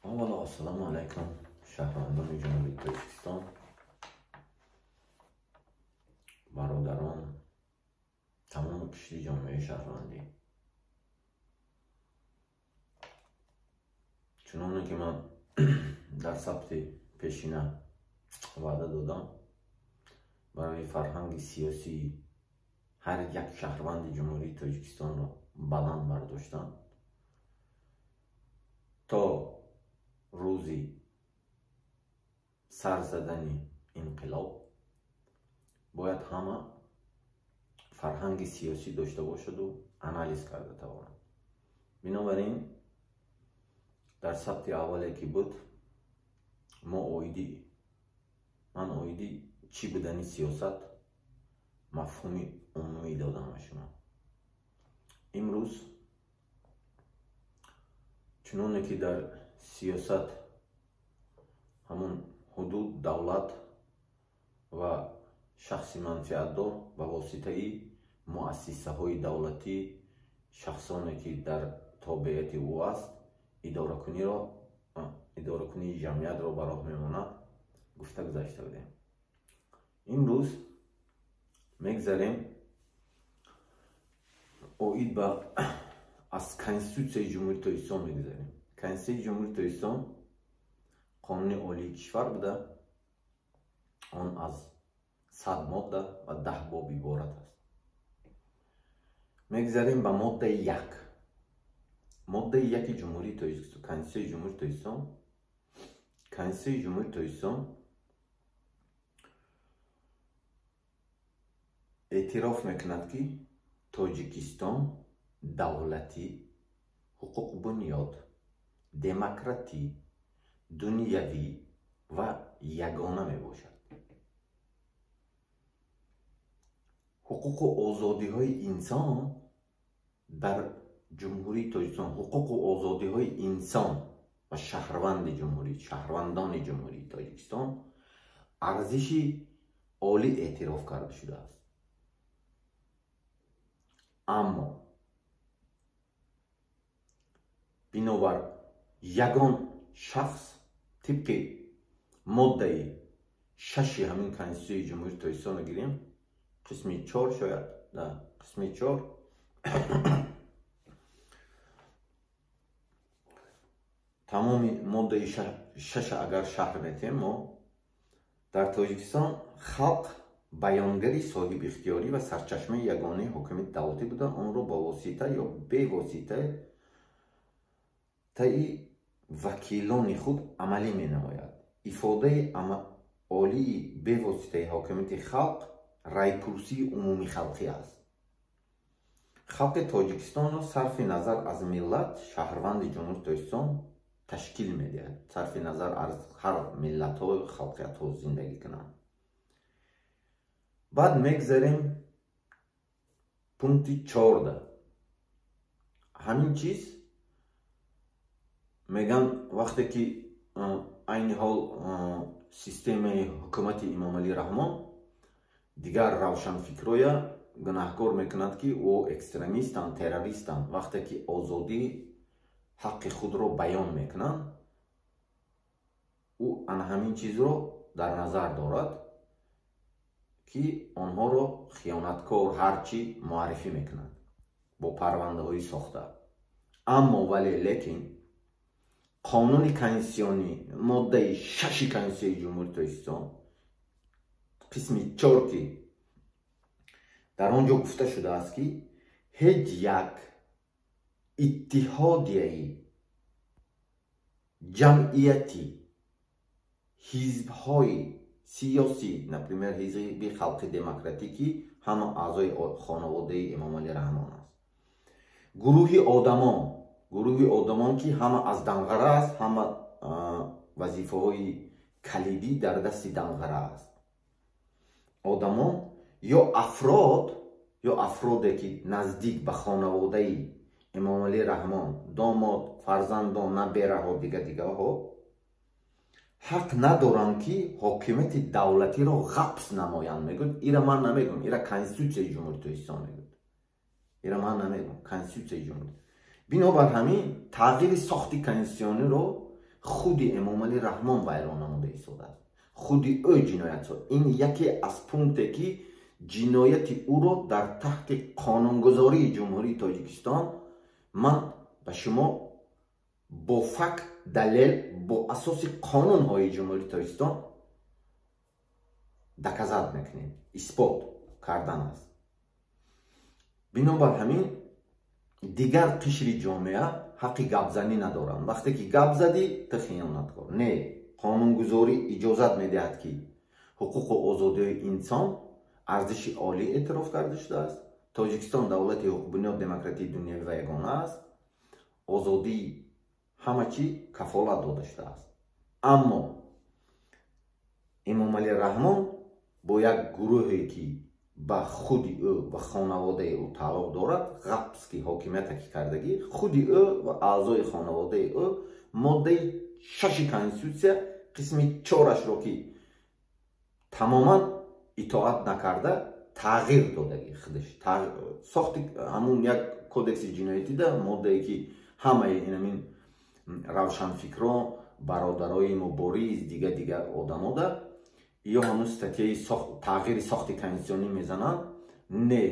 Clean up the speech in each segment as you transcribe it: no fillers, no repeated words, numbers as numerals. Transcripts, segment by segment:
Аввало, ассалому алайкум, шаҳрвандони Ҷумҳурии Тоҷикистон, бародарон, тамоми кишти ҷомеаи шаҳрвандӣ. Чуноне ки ман дар сабти пешина ваъда додам, барои фарҳанги сиёсии ҳар як шаҳрванди Ҷумҳурии Тоҷикистонро баланд бардоштан то рӯзи сар задани инқилоб бояд ҳама фарҳанги сиёсӣ дошта бошаду анализ карда тавонад. Бинобар ин дар сабти аввале ки буд, мо оиди ман оиди чӣ будани сиёсат мафҳуми умумӣ додам ба шумо. Имрӯз чуноне ки дар сиёсат ҳамун ҳудуд, давлат ва шахси манфиатдор ба воситаи муассисаҳои давлатӣ, шахсоне ки дар тобеияти ӯ аст, идоракунии ҷамъиятро ба роҳ мемонад, гуфта гузашта будем. Имрӯз мегзарем оид ба аз Конститутсияи Ҷумҳурии Тоҷикистон мегузарем. Конститутсияи Ҷумҳурии Тоҷикистон қонуни олии кишвар буда, он аз 100 модда ва 10 боб иборат аст. Мегзарем ба моддаи 1. Моддаи 1 Ҷумҳурии Тоҷикистон, Конститутсияи Ҷумҳурии Тоҷикистон, Конститутсияи Ҷумҳурии Тоҷикистон эътироф мекунад, ки Тоҷикистон давлати ҳуқуқбунёд, демократӣ, дунявӣ ва ягона мебошад. Ҳуқуқу озодиҳои инсон дар Ҷумҳурии Тоҷикистон, ҳуқуқу озодиҳои инсон ва шаҳрвандони Ҷумҳурии Тоҷикистон арзиши олӣ эътироф карда шудааст. Аммо бинобар ягон шахс тибқи моддаи 6 ҳамин Конститутсияи Ҷумҳурии Тоҷикистонро гирем, қисми 4 шояд, да, қисми 4 тамоми моддаи 6 агар шарҳ метиҳем, мо дар Тоҷикистон халқ баёнгари соҳибихтиёрӣ ва сарчашмаи ягонаи ҳокимияти давлатӣ буда, онро ба восита ё бевосита таи вакилони худ амалӣ менамояд. Ифодаи олии бевоситаи ҳокимияти халқ райпурсии умумихалқӣ аст. Халқи Тоҷикистонро сарфи назар аз миллат шаҳрванди Ҷумҳурии Тоҷикистон ташкил медиҳад, сарфи назар аз ҳар миллатҳо, халқиятҳо зиндагӣ кунанд. Баъд мегзарем пункти 14. Ҳамин чиз меган вақте ки айни ҳол системаи ҳукумати Имомалӣ Раҳмон дигар равшанфикроя гунаҳкор мекунад, ки ӯ экстремистанд, террористанд. Вақте ки озодӣ ҳаққи худро баён мекунанд, ӯ ана ҳамин чизро дар назар дорад, ки онҳоро хиёнаткор ҳарчи муаррифӣ мекунад бо парвандаҳои сохта. Аммо вале лекин қонуни конститутсионӣ моддаи 6 Конститутсияи Ҷумҳурии Тоҷикистон қисми 4 ки дар он ҷо гуфта шудааст, ки ҳеҷ як иттиҳодияи ҷамъиятӣ, ҳизбҳои сиёсӣ, например ҳизби халқи демократӣ, ки ҳама аъзои хонаводаи Эмомалӣ Раҳмон аст, гурӯҳи одамон ки ҳама аз Данғара аст, ҳама вазифаҳои калидӣ дар дасти Данғара аст, одамон ё афрод, ё афроде ки наздик ба хонаводаи Эмомалӣ Раҳмон, домод, фарзандон, набераҳо, дига-дигаҳо ҳақ надоранд, ки ҳокимияти давлатиро ғапс намоянд. Мегӯяд, ира ман намегӯям, ира Конститутсияи Ҷумҳурии Тоҷикистон мегӯяд, ира ман намегӯям, Конститутсияи Ҷумҳурӣ. Бинобар ҳамин тағйири сохти конститутсиониро Худи Эмомалӣ Раҳмон вайрон намуда истодааст. Худи ӯ ҷиноятсоз. Ин яке аз пункте ки ҷинояти ӯро дар таҳти қонунгузории Ҷумҳурии Тоҷикистон ман ба шумо бо факт, далел, бо асоси қонунҳои Ҷумҳурии Тоҷикистон доказат мекунем, исбот кардан аст. Бинобар ҳамин дигар қишри ҷомеа ҳаққи гапзанӣ надоранд. Вақте ки гап задӣ, ту хиёнаткор. Не, қонунгузорӣ иҷозат медиҳад, ки ҳуқуқу озодиҳои инсон арзиши олӣ эътироф карда шудааст. Тоҷикистон давлати ҳуқуқбунёд, демократии дунявӣ ва ягона аст. Озодии ҳама чӣ кафолат дода шудааст. Аммо Эмомалӣ Раҳмон бо як гурӯҳе ки ба худи ӯ ва хонаводаи ӯ тааллуқ дорад, ғапски ҳокимията ки кардагӣ, худи ӯ ва аъзои хонаводаи ӯ моддаи 6 конститутсия қисми 4-ашро ки тамоман итоат накарда тағйир додагӣ худаш. Сохти ҳамун як кодекси ҷиноятида моддае ки ҳамаи инамин равшанфикрон, бародарои мубориз, дигар одамода ё ҳамун статьяи тағйири сохти конститутсионӣ мезананд. Не,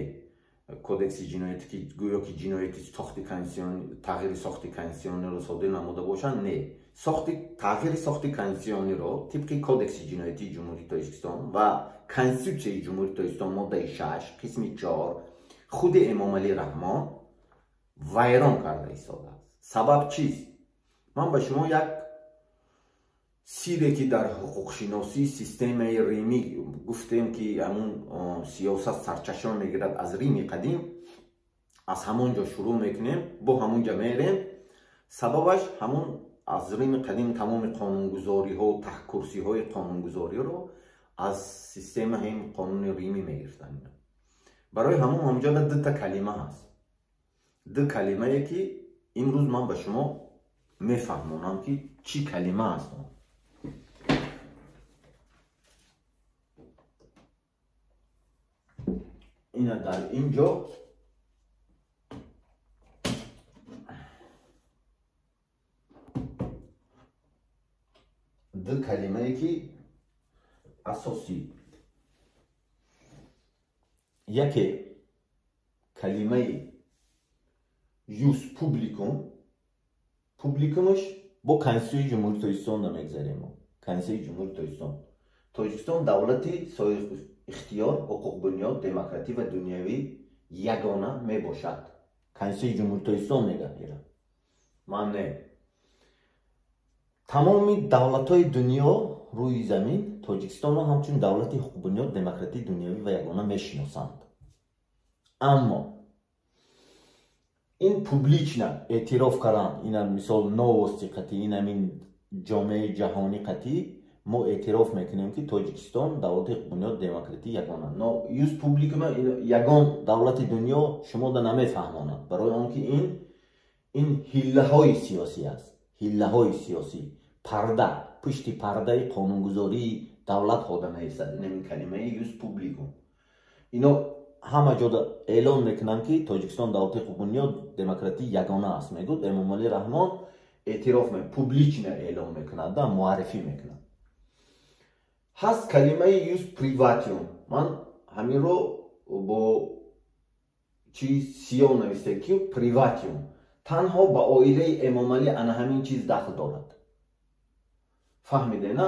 кодекси ҷиноятӣ ки гӯё ки ҷинояти сохти конститутсионӣ, тағйири сохти конститутсиониро содир намуда бошанд, не. Тағйири сохти конститутсиониро тибқи кодекси ҷиноятии Ҷумҳурии Тоҷикистон ва конститутсияи Ҷумҳурии Тоҷикистон моддаи 6 қисми 4 худи Эмомалӣ Раҳмон вайрон карда истодааст. Сабаб чист? Ман ба шумо як сире ки дар ҳуқуқшиносӣ системаи римӣ гуфтем ки ҳамун сиёсат сарчашма мегирад аз Рими қадим, аз ҳамон ҷо шурӯъ мекунем, бо ҳамон ҷо мерем. Сабабаш ҳамун аз Рими қадим тамоми қонунгузориҳо, таҳкурсиҳои қонунгузориро аз системаи қонуни римӣ мегирифтанд. Барои ҳамун ҳамҷода дута калима ҳаст. Ду калимае ки имрӯз ман ба шумо мефаҳмонам ки чӣ калима аст. Ина дар ин ҷо ду калимае ки асосӣ. Яке калимаи юс публикум, публикумаш бо Конститутсияи Ҷумҳурии Тоҷикистон намегзарем. Конститутсияи Ҷумҳурии Тоҷикистон. Тоҷикистон давлати соҳибихтиёр, ҳуқуқбунёд, демократӣ ва дунявӣ ягона мебошад. Конститутсияи Ҷумҳурии Тоҷикистон мегӯяд ира. Ман не. Тамоми давлатҳои дунё рӯи замин Тоҷикистонро ҳамчун давлати ҳуқуқбунёд, демократӣ, дунявӣ ва ягона мешиносанд. Аммо ин публично эътироф кардан, ина мисол новости қатъӣ, ин ҳамин ҷомеаи ҷаҳонӣ қатъӣ мо эътироф мекунем ки Тоҷикистон давлати ҳуқуқбунёд, демократӣ ягона. Но юс публикума ягон давлати дунё шумода намефаҳмонад, барои он ки ин ҳиллаҳои сиёсӣ аст. Ҳиллаҳои сиёсӣ, парда, пушти пардаи қонунгузории давлат хода меистад. Ин ҳамин калимаи юс публикум. Ино ҳама ҷода эълон мекунанд ки Тоҷикистон давлати ҳуқуқбунёд, демократӣ ягона аст, мегӯяд Эмомалӣ Раҳмон. Эътироф публично эълон мекунад, муаррифӣ мекунад. Ҳаст калимаи юс приватиум. Ман ҳаминро бо чи сиё нависта ки приватиум танҳо ба оилаи Эмомалӣ ана ҳамин чиз дахл дорад. Фаҳмидем, на?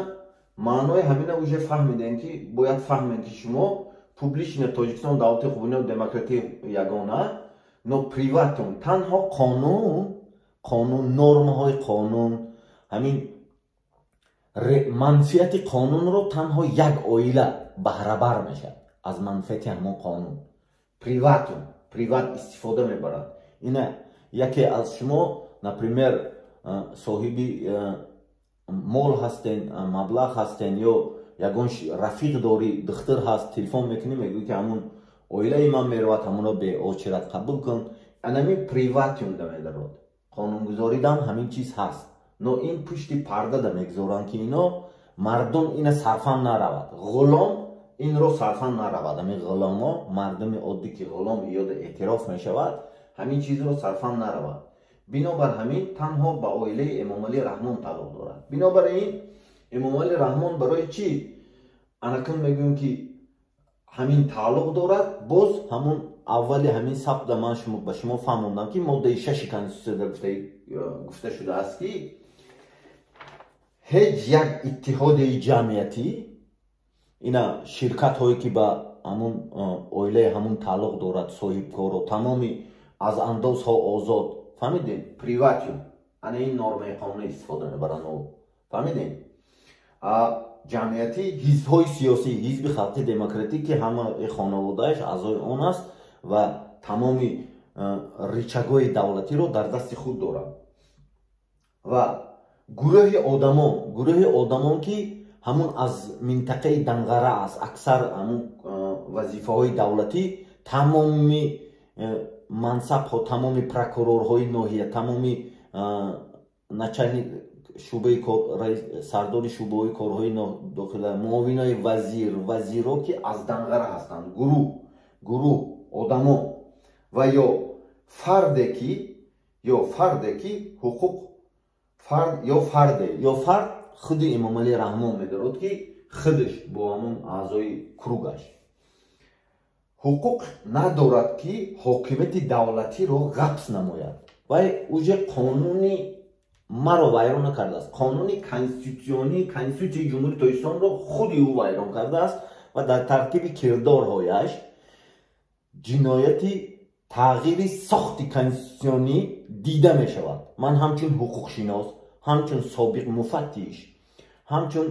Маънои ҳамина уже фаҳмидем ки бояд фаҳмем ки шумо публично Тоҷикистон давлати ҳуқуқбунёд, демократӣ ягона, но приватиум танҳо қонун, нормаҳои қонун, ҳамин манфиати қонунро танҳо як оила баҳрабар мешавад аз манфиати ҳамон қонун. Приватиум, приват истифода мебарад. Ина яке аз шумо, например, соҳиби мол ҳастен, маблағ ҳастен ё ягон рафиқ дорӣ, духтур ҳаст, телефон мекунӣ, мегӯӣ ки ҳамун оилаи ман меравад, ҳамонро беочират қабул кун. Анами приватиум да медарод. Қонунгузоридам ҳамин чиз ҳаст. Но ин пушти парда да мегузоранд ки ино мардум ина сарфам наравад. Ғулом инро сарфам наравад. Ҳамин ғуломо, мардуми оддӣ ки ғулом иёда эътироф мешавад, ҳамин чизро сарфам наравад. Бинобар ҳамин танҳо ба оилаи Эмомалӣ Раҳмон тааллуқ дорад. Бинобар ин Эмомалӣ Раҳмон барои чӣ анакун мегӯем, ки ҳамин тааллуқ дорад? Боз ҳамун аввали ҳамин сабта ман ба шумо фаҳмондам, ки моддаи 6 конститутсияда гуфта шудааст, ки ҳеҷ як иттиҳодияи ҷамъиятӣ, ина ширкатҳое, ки ба ҳамун оилаи ҳамун тааллуқ дорад, соҳибкоро, тамоми аз андозҳо озод, фаҳмидем, приватиум, ана ин нормаи қонунӣ истифода мебаранд. Фаҳмидем, ҷамъиятӣ, ҳизбҳои сиёсӣ, Ҳизби халқи демократӣ, ки ҳамаи хонаводааш аъзои он аст ва тамоми рычагҳои давлатиро дар дасти худ дорад, ва гурӯҳи одамон, ки ҳамун аз минтақаи Данғара аст, аксар ҳамун вазифаҳои давлатӣ, тамоми мансабҳо, тамоми прокурорҳои ноҳия, тамоми начальник шӯъбаи, сардори шӯъбаҳои корҳои дохила, муовинои вазир, вазиро, ки аз Данғара ҳастанд, гурӯҳ одамо ва ё фарде ки ҳуқуқ фард ё фард худи Эмомалӣ Раҳмон медорад, ки худаш бо ҳамун аъзои кругаш ҳуқуқ надорад, ки ҳокимияти давлатиро ғасб намояд. Вай уже қонуни маро вайрон накардааст, қонуни конститутсионӣ, Конститутсияи Ҷумҳурии Тоҷикистонро худи ӯ вайрон кардааст ва дар таркиби кирдорҳояш ҷинояти тағйири сохти конститутсионӣ дида мешавад. Ман ҳамчун ҳуқуқшинос, ҳамчун собиқ муфаттиш, ҳамчун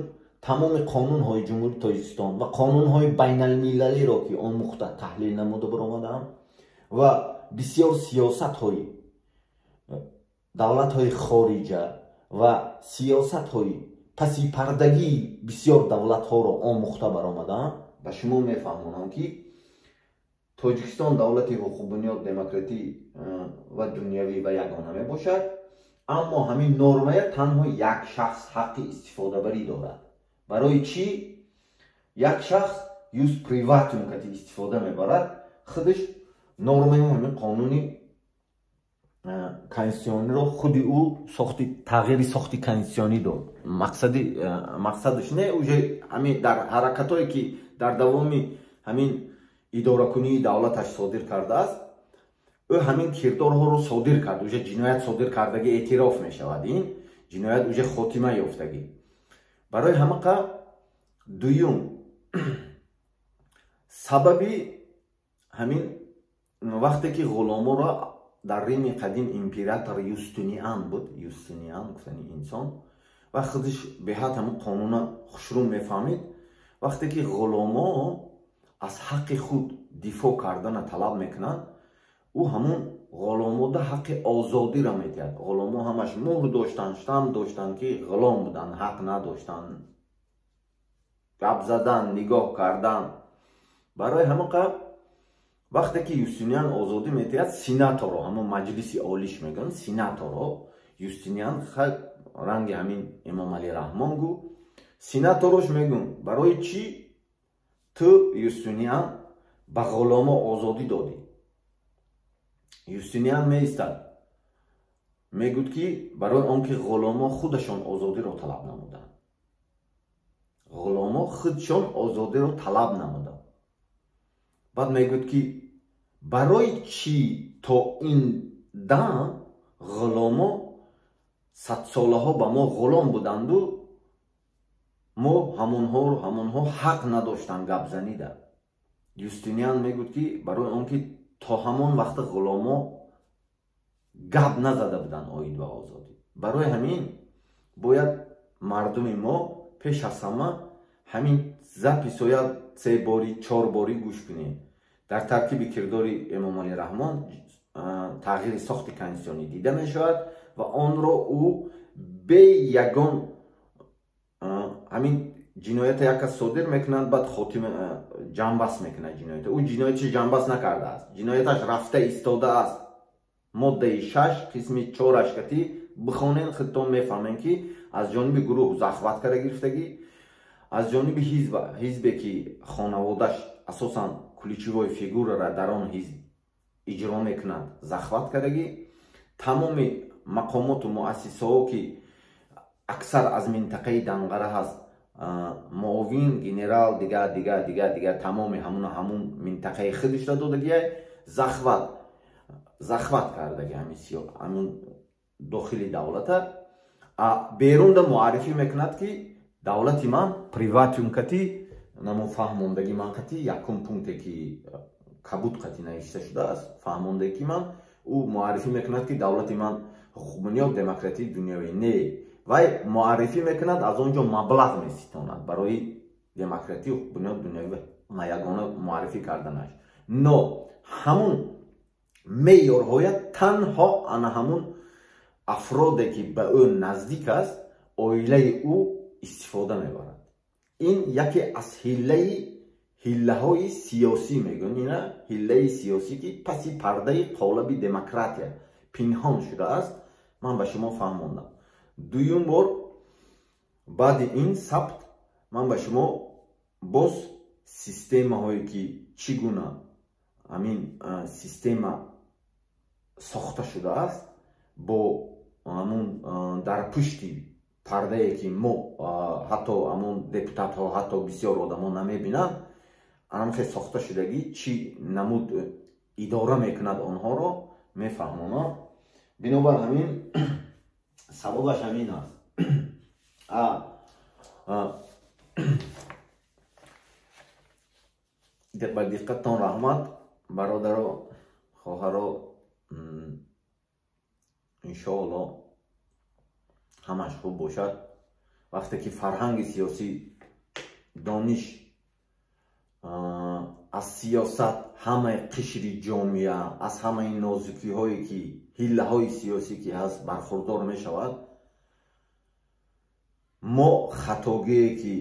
тамоми қонунҳои Ҷумҳурии Тоҷикистон ва қонунҳои байналмилалиро, ки омӯхта, таҳлил намуда баромадаам, ва бисёр сиёсатҳои давлатҳои хориҷа ва сиёсатҳои пасипардагии бисёр давлатҳоро омӯхта баромадаам, ба шумо мефаҳмонам, ки Тоҷикистон давлати ҳуқуқбунёд, демократӣ ва дунявӣ ва ягона мебошад. Аммо ҳамин нормая танҳо як шахс ҳаққи истифодабарӣ дорад. Барои чӣ як шахс юс приватум кати истифода мебарад? Худаш нормаи ҳамин қонуни конститутсиониро худи ӯ сохти, тағйири сохти конститутсионӣ дод. Мақсадаш не, уже ҳамин дар ҳаракатҳое, ки дар давоми ҳамин идоракунии давлаташ содир кардааст, ӯ ҳамин кирдорҳоро содир кард, уже ҷиноят содир кардагӣ эътироф мешавад. Ин ҷиноят уже хотима ёфтагӣ. Барои ҳамақа дуюм сабаби ҳамин, вақте ки ғуломоро дар Рими қадим император Юстиниан буд, Юстиниан гуфтани инсон ва худаш беҳад ҳамин қонуна хушрӯ мефаҳмид, вақте ки ғуломо аз ҳаққи худ дифоъ кардана талаб мекунанд, ӯ ҳамун ғуломода ҳаққи озодиро медиҳад. Ғуломо ҳамаш мӯҳр доштанд, штамп доштанд, ки ғулом буданд, ҳақ надоштанд гап задан, нигоҳ кардан. Барои ҳамақа вақте ки Юстиниан озодӣ медиҳад, сенаторо, ҳамон маҷлиси олиш мегӯянд, сенаторо, Юстиниан ранги ҳамин Эмомалӣ Раҳмон гу, сенаторош мегӯн: «Барои чӣ ту, Юстиниан, ба ғуломо озодӣ додӣ?» Юстиниан меистад, мегӯд, ки барои он ки ғуломо худашон озодиро талаб намуданд, ғуломо худшон озодиро талаб намуданд. Баъд мегӯд, ки барои чӣ то ин дам ғуломо садсолаҳо ба мо ғулом буданду мо ҳамонҳо ҳақ надоштанд гапзанида? Юстиниан мегӯд, ки барои он ки то ҳамон вақта ғуломо гап назада буданд оид ба озодӣ. Барои ҳамин бояд мардуми мо пеш аз ҳама ҳамин записоя се борӣ, чор борӣ гӯш кунем. Дар таркиби кирдори Эмомалӣ Раҳмон тағйири сохти конститутсионӣ дида мешавад ва онро ӯ бе ягон ҳамин ҷиноята як кас содир мекунад, баъд хотима ҷамъбаст мекунад ҷиноята. Ӯ ҷиноятши ҷамъбаст накардааст, ҷинояташ рафта истодааст. Моддаи 6 қисми чораш кати бихонен, худтон мефаҳмем, ки аз ҷониби гурӯҳ захват карда гирифтагӣ, аз ҷониби ҳизбе, ки хонаводаш асосан ключевой фигурара дар он ҳизб иҷро мекунад, захват кардагӣ, тамоми мақомоту муассисаҳо, ки аксар аз минтақаи Данғара ҳаст, муовин генерал, дигар, дигар, дигар, дигар, тамоми ҳамуна ҳамун минтақаи худашра додагиай, захват кардаги ҳамин дохили давлата. Берунда муаррифӣ мекунад, ки давлати ман приватиум кати намо фаҳмондаги ман кати якум пункте, ки кабуд қати навишта шудааст, фаҳмондаги ман, ӯ муаррифӣ мекунад, ки давлати ман ҳуқуқбунёд, демократии дунёвӣ. Не, вай муаррифӣ мекунад, аз он ҷо маблағ меситонад барои демократию ҳуқуқбунёд дунёвӣ ва ягона муаррифӣ карданаш. Но ҳамун меъёрҳоя танҳо ана ҳамун афроде, ки ба ӯ наздик аст, оилаи ӯ истифода мебарад. Ин яке аз ҳиллаҳои сиёсӣ мегӯянд, ина ҳиллаи сиёсӣ, ки паси пардаи қолаби демократия пинҳон шудааст, ман ба шумо фаҳмондам. Дуюм бор баъди ин сабт ман ба шумо боз системаҳое, ки чӣ гуна ҳамин система сохта шудааст, бо ҳамун дар пушти пардае, ки мо ҳатто ҳамун депутатҳо, ҳатто бисёр одамо намебинанд, анамхе сохта шудагӣ, чӣ намуд идора мекунад онҳоро, мефаҳмонам. Бинобар ҳамин сабабаш ҳамин аст. Ба диққаттон раҳмат, бародаро, хоҳаро. Иншоалло, ҳамаш хуб бошад. Вақте ки фарҳанги сиёсӣ, дониш аз сиёсат ҳамаи қишри ҷомеа аз ҳамаи нозукиҳое, ки ҳиллаҳои сиёсӣ ки ҳаст, бархурдор мешавад, мо хатогие, ки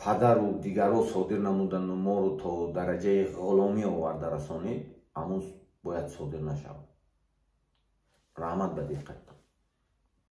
падару дигарро содир намудану моро то дараҷаи ғуломӣ оварда расонид, ҳамун бояд содир нашавад. Раҳмат ба диққаттон.